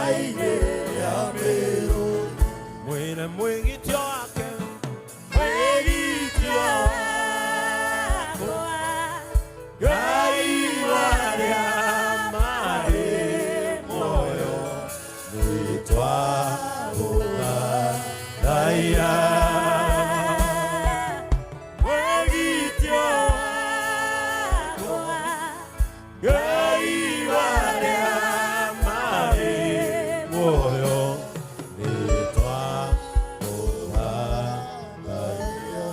Ithaka-inĩ rĩa mĩrũ. Mwĩre mwĩgitio wake. Mwĩgitio wakwa, Ngai wa arĩa marĩ muoyo, nĩtwagũthathaiya. Mwĩgitio wakwa, Ngai wa arĩa marĩ muoyo, nĩtwagũthathaiya.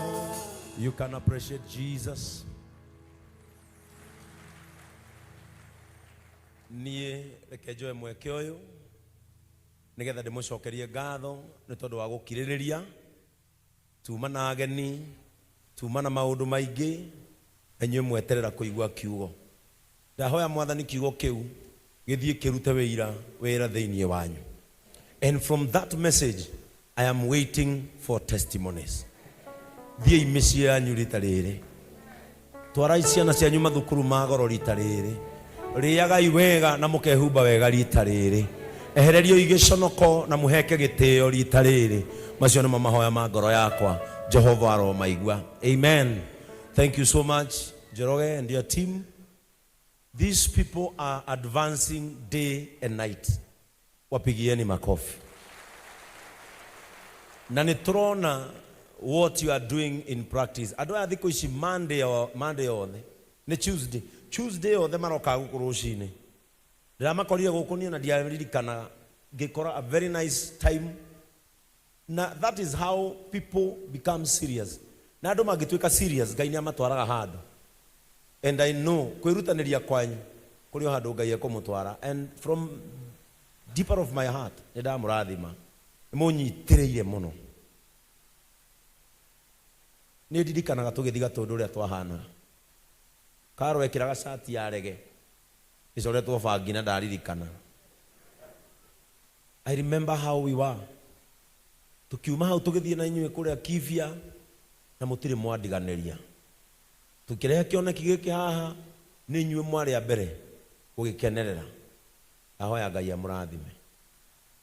You can appreciate Jesus. Niĩ reke njoe mweke ũyũ nĩgetha ndĩmũcokerie ngatho nĩ tondũ wa gũkirĩrĩria. Tuma na ageni, tuma na maũndũ maingĩ, na inyuĩ mweterera kũigua kiugo. Ndahoya Mwathani kiugo kĩu gĩthiĩ kĩrute wĩira wĩra thĩinĩ wanyu. And from that message I am waiting for testimonies. Thiĩi mĩciĩ yanyu rita rĩrĩ. Twarai ciana cianyu mathukuru ma goro rita rĩrĩ. Rĩagai wega na mũkehumba wega rita rĩrĩ. Ehererioi gĩconoko na mũheke gĩtĩo rita rĩrĩ. Macio nĩmo mahoya ma ngoro yakwa. Jehova aromaigua. Amen. Thank you so much, Njoroge and your team. These people are advancing day and night. Wapigieni makofi. Na nĩ tũrona what you are doing in practice. Andũ aya thikũ ici Monday, Monday yothe nĩ Tuesday. Tuesday yothe marokaga gũkũ rũcinĩ. Ndĩramakorire gũkũ niĩ na ndiaririkanaga, ngĩkora a very nice time. Na that is how people become serious. Na andũ mangĩtuĩka serious, Ngai nĩ amatwaraga handũ. And I know kwĩrutanĩria kwanyu kũrĩ o handũ Ngai ekũmũtwara. And from deeper of my heart nĩ ndamũrathima. Nĩ mũnyitĩrĩire mũno. Nĩ ndirikanaga tũgĩthiĩ Gatũndũ ũrĩa twahanaga. Carol ekĩraga cati ya rege ĩcoretwo bangi na ndaririkana. I remember how we were. Tũkiuma hau tũgĩthiĩ na inyuĩ kũrĩa Kibia na mũtirĩ mwandiganĩria. Tũkĩrehe kĩoneki gĩkĩ haha nĩ inyuĩ mwarĩ a mbere gũgĩkenerera. Ndahoya Ngai amũrathime.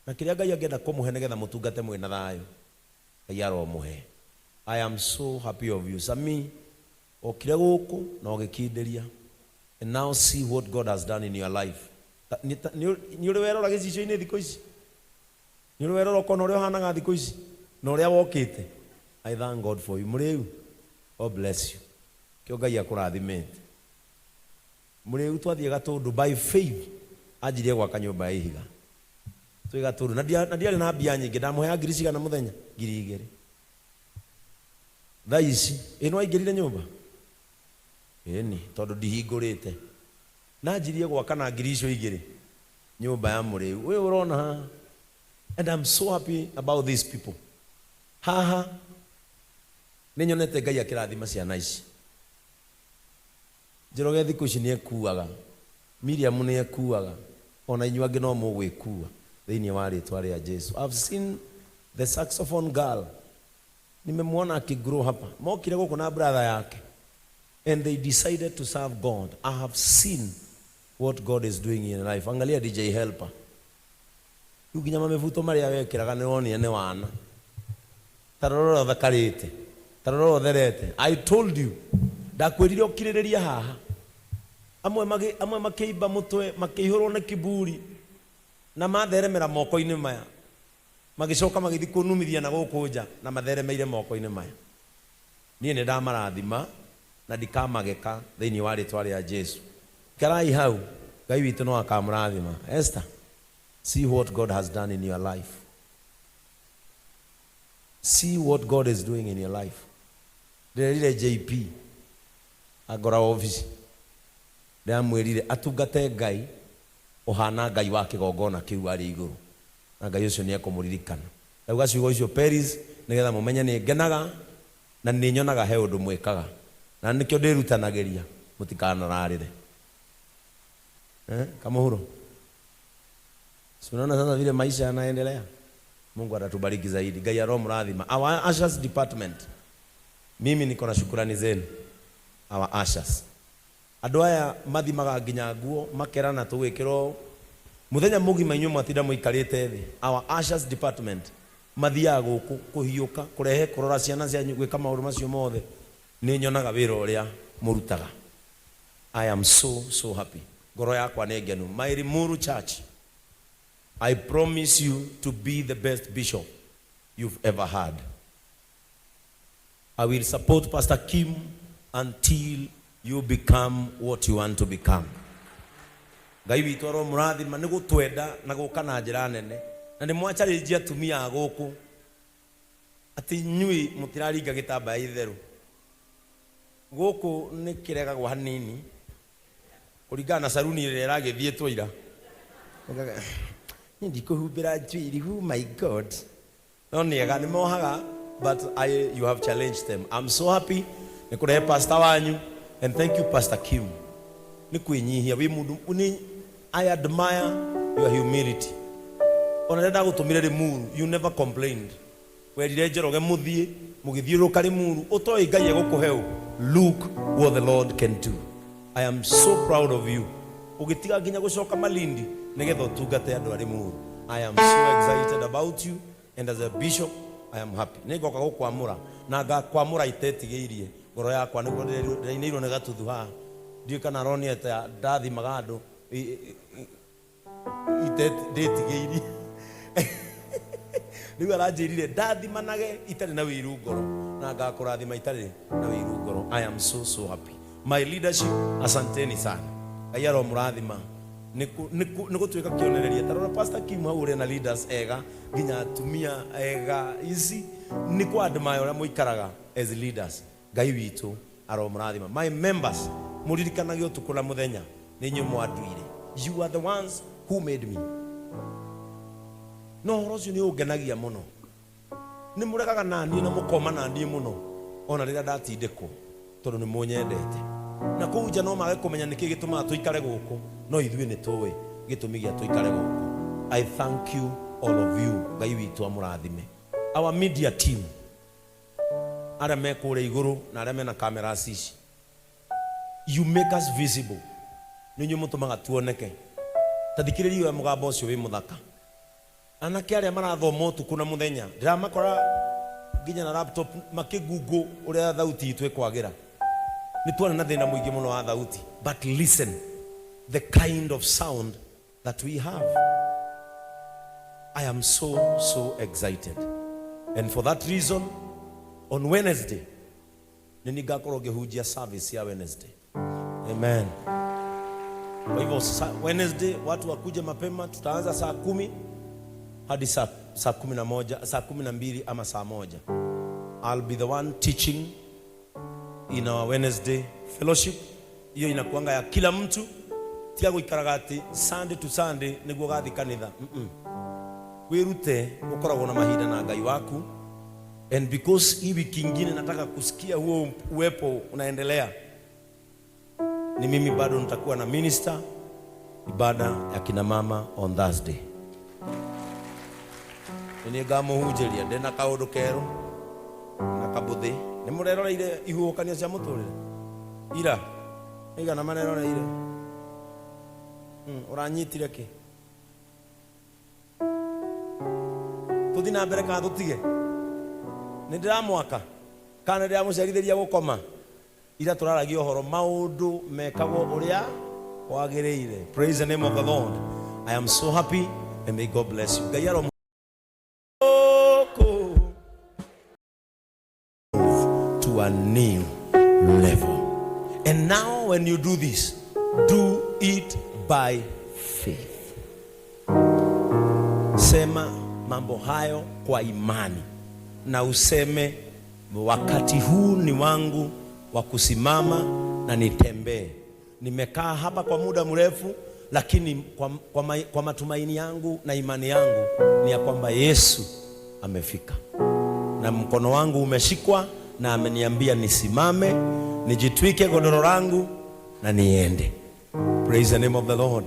Na kĩrĩa Ngai angĩenda kũmũhe nĩgetha mũtungate mwĩ na thayũ, Ngai aromũhe. I am so happy of you. Sami, okire gũkũ na ũgĩkindĩria. And now see what God has done in your life. Nĩ ũrĩ werora gĩcicio-inĩ thikũ ici? Nĩ ũrĩ werora ũkona ũrĩa ũhanaga thikũ ici na ũrĩa wokĩte? I thank God for you. Mũrĩu, God bless you. Kĩo Ngai akũrathimĩte. Mũrĩu twathiĩ Gatũndũ by faith anjirie gwaka nyũmba ya ihiga. Twĩ Gatũndũ na ndiarĩ na mbia nyingĩ, ndamũheaga ngiri cigana mũthenya? 2000. Thaa ici, ĩ nĩ waingĩrire nyũmba? Ĩni, tondũ ndihingũrĩte. Nanjirie gwaka na ngiri icio igĩrĩ nyũmba ya mũrĩu ũyũ ũrona haha. And I'm so happy about these people. Haha nĩ nyonete Ngai akĩrathima ciana ici. Njoroge thikũ ici nĩ ekuaga, Miriam nĩ ekuaga, ona inyuĩ angĩ no mũgwĩkua thĩinĩ wa rĩtwa rĩa Jesu. I've seen the saxophone girl, nimemwona akigrow hapa. Mokire gũkũ na brother yake and they decided to serve God. I have seen what God is doing in life. Angalia DJ Helper. Rĩu nginya mamĩbuto marĩa wekĩraga nĩ wonire nĩ wana. Ta rora ũrĩa ũthakarĩte. Ta rora ũrĩa ũtherete. I told you. Ndakwĩrire ũkirĩrĩrie haha. Amwe magĩ, amwe makĩimba mũtwe, makĩihũrwo nĩ kiburi, na matheremera moko-inĩ maya. Magĩcoka magĩthiĩ kũnumithia na gũkũ nja, na matheremeire moko-inĩ maya. Niĩ nĩ ndamarathima, na ndikamageka, thĩinĩ wa rĩtwa rĩa Jesu. Ikarai hau, Ngai witũ no akamũrathima. Esther, see what God has done in your life. See what God is doing in your life. Ndĩrerire JP angora obici, ndĩramwĩrire atungate Ngai ũhana Ngai wa kĩgongona kĩu arĩ igũrũ, na Ngai ũcio nĩ ekũmũririkana. Ndauga ciugo icio Peris nĩgetha mũmenye nĩ ngenaga na nĩ nyonaga he ũndũ mwĩkaga, na nĩkĩo ndĩrutanagĩria mũtikanararĩre. Eh, Kamuhuro. Si unaona sasa vile maisha yanaendelea? Mungu atatubariki zaidi. Ngai aromũrathima. Our ushers department. Mimi niko na shukurani zenu. Our ushers. Andũ aya mathimaga nginya nguo makerana tũgwĩkĩrwo. Muthenya mugima inyuĩ mwatinda mũikarĩte thĩ. Our ushers department mathiaga gũkũ kũhiũka, kũrehe, kũrora ciana cianyu, gwĩka maũndũ macio mothe. Nĩ nyonaga wĩra ũrĩa mũrutaga. I am so so happy. Ngoro yakwa nĩ ngenu. My Limuru Church, I promise you to be the best bishop you've ever had. I will support Pastor Kim until you become what you want to become. Ngai witũ aromũrathima nĩ gũtwenda na gũka na njĩra nene, na nĩ mwacharĩnjia atumia a gũkũ atĩ inyuĩ mũtiraringa gĩtambaya itherũ. Gũkũ nĩ kĩregagwo hanini kũringana na saruni ĩrĩa ĩragĩthiĩtwo ira. Niĩ ndikũhumbĩra njuĩrĩ, oh my God. No nĩ ega nĩ mohaga, but you have challenged them. I'm so happy nĩ kũrehe pastor wanyu, and thank you, Pastor Kim, nĩ kwĩnyihia wĩ mũndũ nĩ. I admire your humility. Ona rĩrĩa ndagũtũmire Limuru, you never complained. Werire Njoroge mũthiĩ mũgĩthiũrũrũka Limuru ũtoĩ Ngai egũkũhe ũ. Look what the Lord can do. I am so proud of you. Ũgĩtiga nginya gũcoka Malindi nĩgetha ũtungate andũ a Limuru. I am so excited about you, and as a bishop I am happy. Nĩ ngoka gũkwamũra na ngakwamũra itetigĩirie ngoro yakwa nĩguo ndĩrainĩirwo nĩ gatuthu haha. Ndiũĩ kana aronire ta ndathimaga andũ ndĩtigĩirie. Rĩu aranjĩrire ndathimanage itarĩ na wĩiru ngoro na ngakũrathima itarĩ na wĩiru ngoro. I am so so happy. My leadership, asanteni sana. Ngai aromũrathima nĩ gũtuĩka kĩonereria. Ta rora Pastor Kim hau ũrĩa na leaders ega, nginya atumia ega ici nĩ kwa admire ũrĩa mũikaraga as leaders. Ngai witũ aromũrathima. My members, mũririkanage ũtukũ na mũthenya nĩ inyuĩ mwanduire. You are the ones who made me. No ũhoro ũcio nĩ ũngenagia mũno. Nĩ mũregaga na niĩ na mũkoma na niĩ mũno ona rĩrĩa ndatindĩkwo, tondũ nĩ mũnyendete. Na kũu nja no mage kũmenya nĩkĩ gĩtũmaga tũikare gũkũ, no ithuĩ nĩ tũĩ gĩtũmi gĩa tũikare gũkũ. I thank you, all of you. Ngai witũ amũrathime. Our media team, arĩa me kũrĩa igũrũ na arĩa mena cameras ici, you make us visible. Nĩ inyuĩ mũtũmaga tuoneke. Ta thikĩrĩria ũrĩa mũgambo ũcio wĩ mũthaka. Anake arĩa marathoma ũtukũ na mũthenya, ndĩramakora nginya na laptop makĩgungu ũrĩa thauti itũ ĩkwagĩra. Nĩ twarĩ na thĩna mũingĩ mũno wa thauti, but listen the kind of sound that we have. I am so so excited, and for that reason on Wednesday nĩ ningakorwo ngĩhunjia service ya Wednesday. Amen. Kwa hivyo Wednesday watu wakuje mapema. Tutaanza saa 10 hadi saa 11, saa 12 ama saa 1. I'll be the one teaching in our Wednesday fellowship. Hiyo inakuanga ya kila mtu. Tiga guikaraga atĩ Sunday to Sunday nĩguo ũgathiĩ kanitha. Wĩrute ũkoragwo na mahinda na Ngai waku. And because hii wiki ingine nataka kusikia huo uwepo unaendelea, ni mimi bado nitakuwa na minister ibada ya kina mama on Thursday. Nĩ ngamũhunjĩria ndĩna kaũndũ kerũ na kabuthĩ. Nĩ mũreroreire ihuhũkanio cia mũtũrĩre ira igana mareroreire. Ũranyitire kĩ? Tũthi na mbere kana tũtige? Nĩ ndĩramwaka kana nĩ ndĩramũcerithĩria gũkoma? Ira tũraragia ũhoro maũndũ mekagwo ũrĩa wagĩrĩire. Praise the name of the Lord. I am so happy and may God bless you. Ngai aro to a new level. And now when you do this, do it by faith. Sema mambo hayo kwa imani na useme, wakati huu ni wangu wa kusimama na nitembee. Nimekaa hapa kwa muda mrefu, lakini kwa matumaini yangu na imani yangu ni ya kwamba Yesu amefika na mkono wangu umeshikwa na ameniambia nisimame, nijitwike godoro langu na niende. Praise the name of the Lord.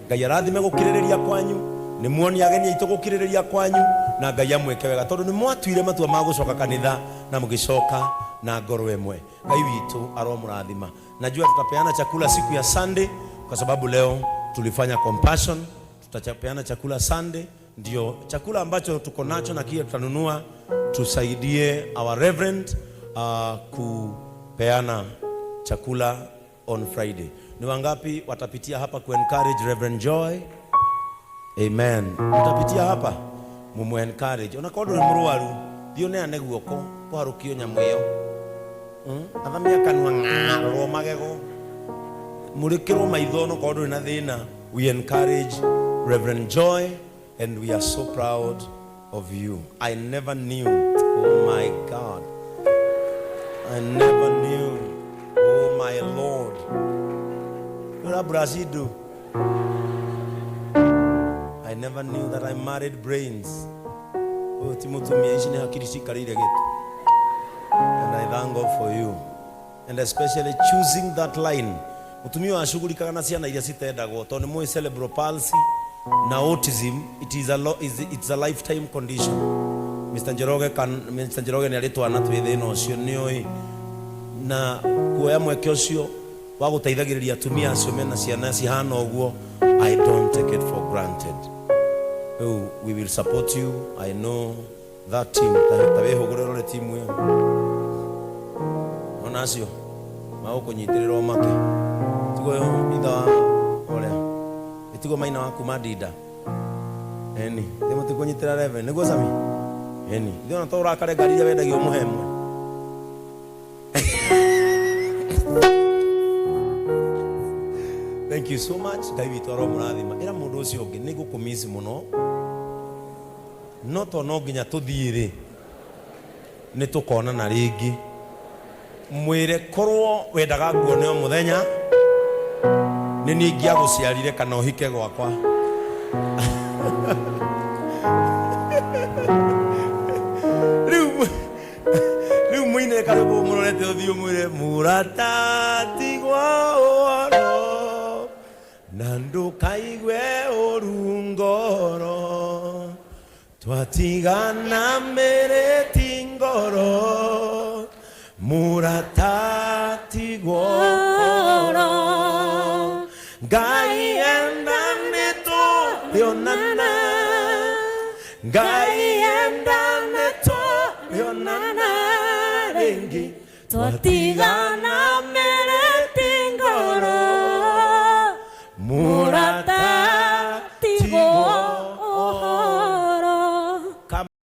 Ngai arathime gũkirĩrĩria kwanyu. Nĩ muoni ageni aitũ gũkirĩrĩria kwanyu, na Ngai amwĩke wega tondũ nĩ mwatuire matua ma gũcoka kanitha na mũgĩcoka na ngoro ĩmwe. Ngai witũ aromũrathima. Najua tutapeana chakula siku ya Sunday kwa sababu leo tulifanya compassion. Tutapeana chakula Sunday, ndio chakula ambacho tuko nacho na kile tutanunua tusaidie our reverend kupeana chakula on Friday. Ni wangapi watapitia hapa ku encourage Reverend Joy? Amen. Mtapitia hapa mumu encourage. Ona korwo ndũrĩ mũrwaru, thiĩ ũneane guoko kũharũkio nyamũ ĩyo. Athamia kanua ng'a, rorwo magego. Mũrĩkĩrwo maitho no korwo ndũrĩ na thĩna. We encourage Reverend Joy and we are so proud of you. I never knew. Oh my God. I never knew. Oh my Lord. Ura Brazidu. I never knew that I married brains. Oh, ti mutumia ici nĩ hakiri cikarĩire gĩtĩ. And I thank God for you. And especially choosing that line. Mutumia ũyũ acugurikaga na ciana iria citendagwo tondũ nĩ mũĩ cerebral palsy na autism, it is a, lo, is, it's a lifetime condition. Mr. Njoroge can, Mr. Njoroge nĩ arĩ twana twĩ thĩna ũcio nĩ oĩ na kuoya mweke ũcio wa gũteithagĩrĩria atumia acio mena ciana cihana ũguo, I don't take it for granted. Rĩu we will support you. I know that team. Ta wĩhũgũre ũrore timu ĩyo, ona acio magũkũnyitĩrĩra ũmake tiguo itha wa ũrĩa ĩtiguo maina wa kuma ndinda eni thĩ mũtikũnyitĩra reverend nĩguo Sami eni ithuĩ ona to ũrakare ngari iria wendagio mũhe ĩmwe. Thank you so much. Ngai witũ aromũrathima. Ĩra mũndũ ũcio ũngĩ nĩ ngũkũmiss mũno, no to no nginya tũthiĩ rĩ, nĩ tũkonana rĩngĩ. Mwĩre korwo wendaga nguone o mũthenya nĩ niĩ ingĩagũciarire kana ũhike gwakwa. Rĩu rĩu mũine karwĩmbo mũrorete ũthiũ mwĩre mũrata tigwa ũhoro na ndũkaigue ũru ngoro twatigana mĩrĩti ngoro mũrata tigwo ũhoro Ngai enda nĩtũrĩonana, Ngai enda nĩtũrĩonana rĩngĩ. Twatigana.